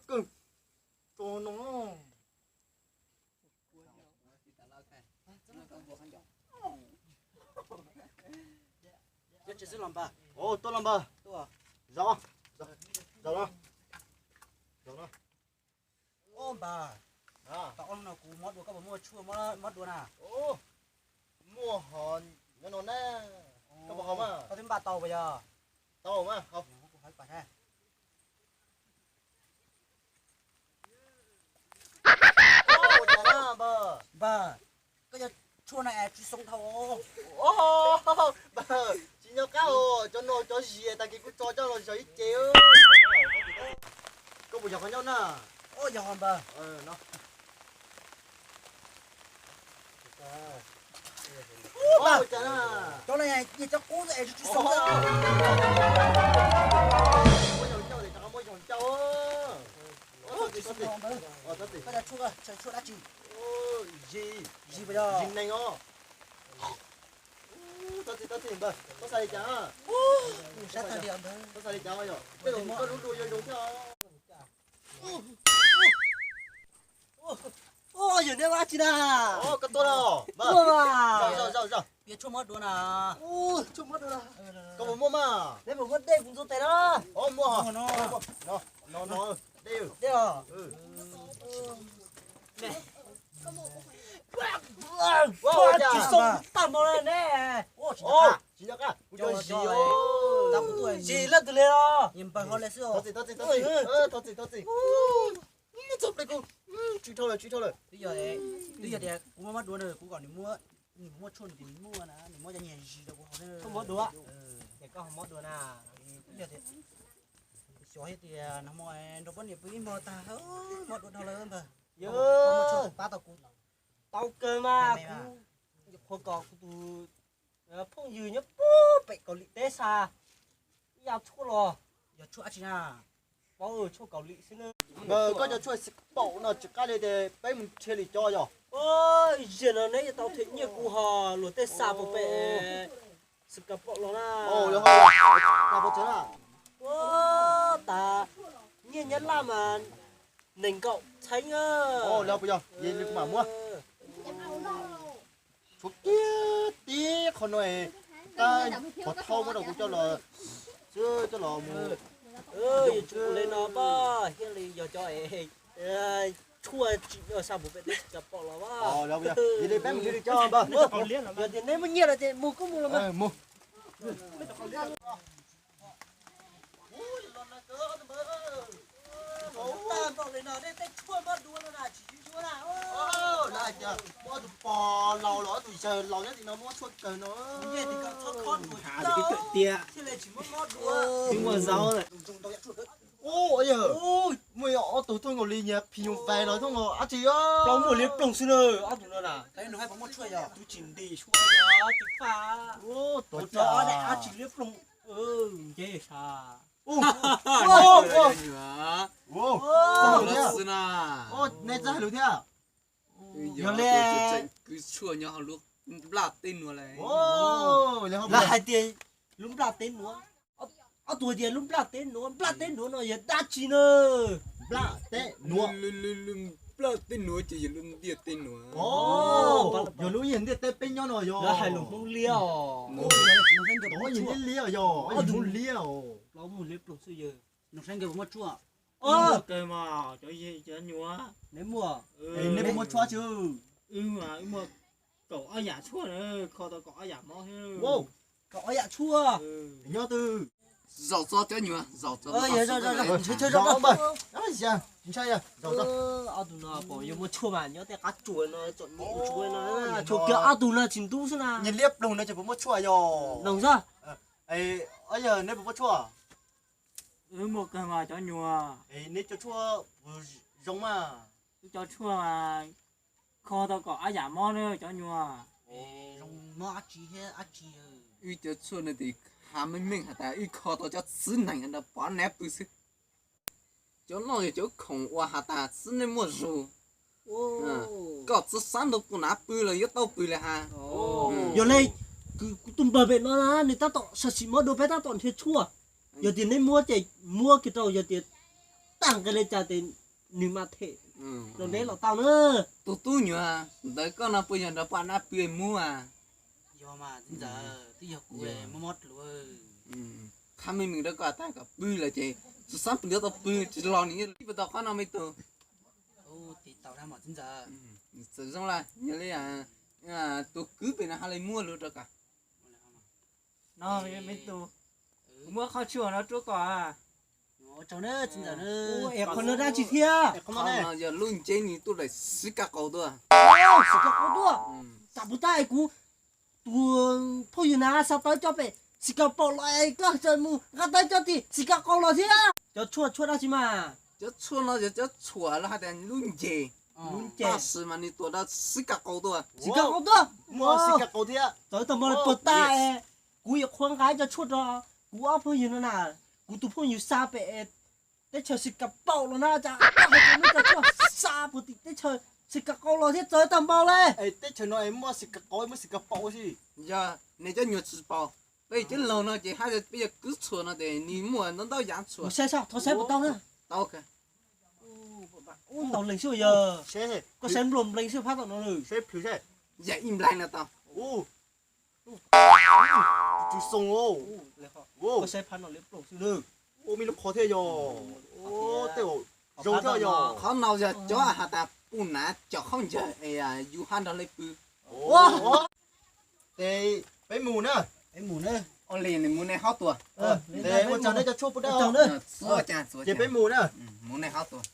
Kawg tso no. Tuaj los npawg. Zaum, zaum no. Zaum no. Npawg, tau ob hnub no kuv mob dua, koj puas muaj tshuaj mob dua na? Muaj hos nyob no na. Koj puas haus mas? Koj twb npaj tau puas yog? Tau mas, haus. Npawg, koj cov tshuaj no es tsis xoo dhau. Npawg, tsis nco qab os, cov no cov zis tag kis kuv tso coj los zog ib ce. Koj puas yog qhov nyob na? Yog npawg. Cov no yog cov qub es tsis xoo. Koj cov tshuaj, tshuaj dab tsi? Zis, zis nees os. Thov txim, thov txim npawg, koj xav li cas? Koj xav li cas yog tej zaum koj lub dua yuav zoo thiab. Yog neb ua dab tsi na? Koj tuaj los? Zaum, zaum, zaum. Piav tshuaj mob dua na. Tshuaj mob dua na. Koj puas muaj mas? Neb puas muaj dej kuv ntxuav tes na? Muaj. No, no, dej. Dej os. Tsis xoo tag npaum li ne. Tsis nco qab, kuv cov zis os. Zis leej twg li los? Thov txim, thov txim, thov txim. Thov txim, thov txim. Txog ple kuv tsis dhau lawm, tsis dhau lawm. Twb yog tias kuv mob mob dua na, kuv kom nws muab, nws muab tshuaj nws tias nws muaj na, nws muab cov niag zis rau kuv haus na. Koj mob dua, es koj ho mob dua na. Twb yog tias, xyov tias nag hmo nrog poj niam pw ib hmo tag, mob dua dhau lawm npawg. Yog, pab tau kuv. Tau kawg mas, kuv nyuam qhuav kom kuv tus phooj ywg nyob puag pem Kaus Lim teb xa ib yav tshuaj los. Yog tshuaj dab tsi na? Paub, tshuaj Kaus Lim xwb na. Koj cov tshuaj xi paum no tsis qab li ces peb mus nrhiav lwm cov yog. Ziag no neb yuav tau them nyiaj kuv ho, luag tej xa puag pem xi ka paum los na. Ua tas nyiaj Nyab Laj mas nees nkaum txheeb. Tshuav kiag tib qho no, tab qhov thauj muab rau kuv coj los, coj los mus. Yuav tsum li no pab thiaj li yog cov tshuaj tsim nyog xa mus pem teb chaws pom los. Yog li peb mus nrhiav li cov npawg. Yog tias neb muaj nyiaj lawm ces mus koj mus los mas. Tag npaum li no, tej tshuaj mob dua no na tsis yuav yuav na. Lawv hais tias muab ob tug pog laus los ob tug yawg laus nyob tim no muab tshuaj kawg no. Thiaj li tsis muab mob dua. Muaj zaub. Muaj ob tug thooj nkaus li nyias phim nyuj vais los thooj nkaus dab tsi os. Plaub muag liab ploog xwb na, ob tug no na. Twb tsis nti suab, tsis faj. Tuav cov dab tsi liab ploog. Nce sab. Xwb na. Nej txawj hais lus thiab. Yog li, kwv tshuaj nyob hauv lub nplaj teb nuav lawm. Lawv hais tias lub nplaj teb nuav, ob tug tias lub nplaj teb nuav, nplaj teb nuav no yog dab tsi na? Nplaj teb nuav, nplaj teb nuav ces yog lub ntiaj teb nuav. Yog lub ntiaj teb peb nyob no yog. Lawv hais lus Hmoob liab os. Yog Hmoob liab os, yog Hmoob liab os. Nus saib nkawd puas muaj tshuaj. Kawg mas cov, cov nyuam. Neb muaj, neb puas muaj tshuaj tsi? Wb mas wb muaj kaum ob yam tshuaj na, kho tau kaum ob yam mob. Kaum ob yam tshuaj. Nyob twg? Zaum txog cov nyuam, zaum txog. Ob tug no pom yuav muaj tshuaj mas nyob tej qab tsuas no tsom nyem ntsuav no, tshuav kiag ob tug no tsis ntub xwb na. Nyias liab ploog no ces puas muaj tshuaj yog? Noog xwb. Ob yawg neb puas muaj tshuaj? Wb muaj kawg mas cov nyuam. Neb cov tshuaj puas zoo mas? Wb cov tshuaj kho tau kaum ob yam mob na cov nyuam. Zoo mob dab tsi thiab dab tsi? Wb cov tshuaj no ces hav meej meej has tas wb kho tau cov txiv neej ntawd pov nav pw xwb. Cov no yog cov khoom uas has tas txiv neej muaj zug. Koj txiv xav nrog kuv nav pw los yuav tau pw li has. Yog li, kuv tus npawg pem no na nws tab tom sam sim mob dua peb tab tom nrhiav tshuaj. Yog tias neb muab ces muab kiag rau, yog tias Nqe li cas tes nws mas them los deb los tau na. Tus tub nyuam ntawd koj no puas yog nrog poj nab pw muab? Yog mas txiv ntxawm, twb yog kuv mob mob dluav. Qha me me rau koj tag kom pw lawm ces tsis xav pw nrog tau pw tsis los nws ib puas tau qhov no me tub. Tis tau na mas txiv ntxawm. Txawm zoo lawm yog li tus kwv pem no ha li muab lus rau koj. No me tub, muab qhov tshuaj no rau koj. Es qhov no dab tsi thiab? Qhov no yog lub nce nws tuaj daim xib kas qau tuaj. Xib kas qau tuaj. Tam puas tab es kuv tus phooj ywg na xa tau coj pem xib kas paum los es koj tseem mus nqa tau coj tim xib kas qau los thiab. Cov tshuaj tshuaj dab tsi mas? Cov tshuaj no yog cov tshuaj lawv hais tias lub nce. Lub nce. Tab sis mas nws tuaj daim xib kas qau tuaj. Xib kas qau tuaj. Muaj xib kas qau thiab. Txawv tag npaum li puas tas es kuv yuav qhuav nqa cov tshuaj rau kuv ob phooj ywg no na. Kuv tus phooj ywg xa pem teb chaws xib kas paum los na, cas koj hais tias muab cov tshuaj xa puag tim teb chaws xib kas qau los thiab, txawv tag npaum li. Teb chaws no es muaj xib kas qau muaj xib kas paum xwb. Yog nej cov nyuag tsis paub, peb cov laus no ces hais tias peb yog kwv tshuaj no ces nws muaj ntau ntau yam tshuaj. Saib saib, thov saib puas tau na. Tau. Ub, ntau leej xwb yog. Koj saib nplooj nplees xwb phab tom no lawm. Yam ib nplaig no tau. Koj saib phab no li plaub xwb na. Ua me lub qhov thiab yog. Tej zoo thiab yog. Qhov no yog cov has tas puj nav cov khaub ncaws es yus hab nrog lawv pw. Ces peb mus na. Peb mus na. Ua li nws mus nej hab tuaj. Ua tsaug nej cov tshuaj puas dawb. Ces peb mus na. Mus nej hab tuaj.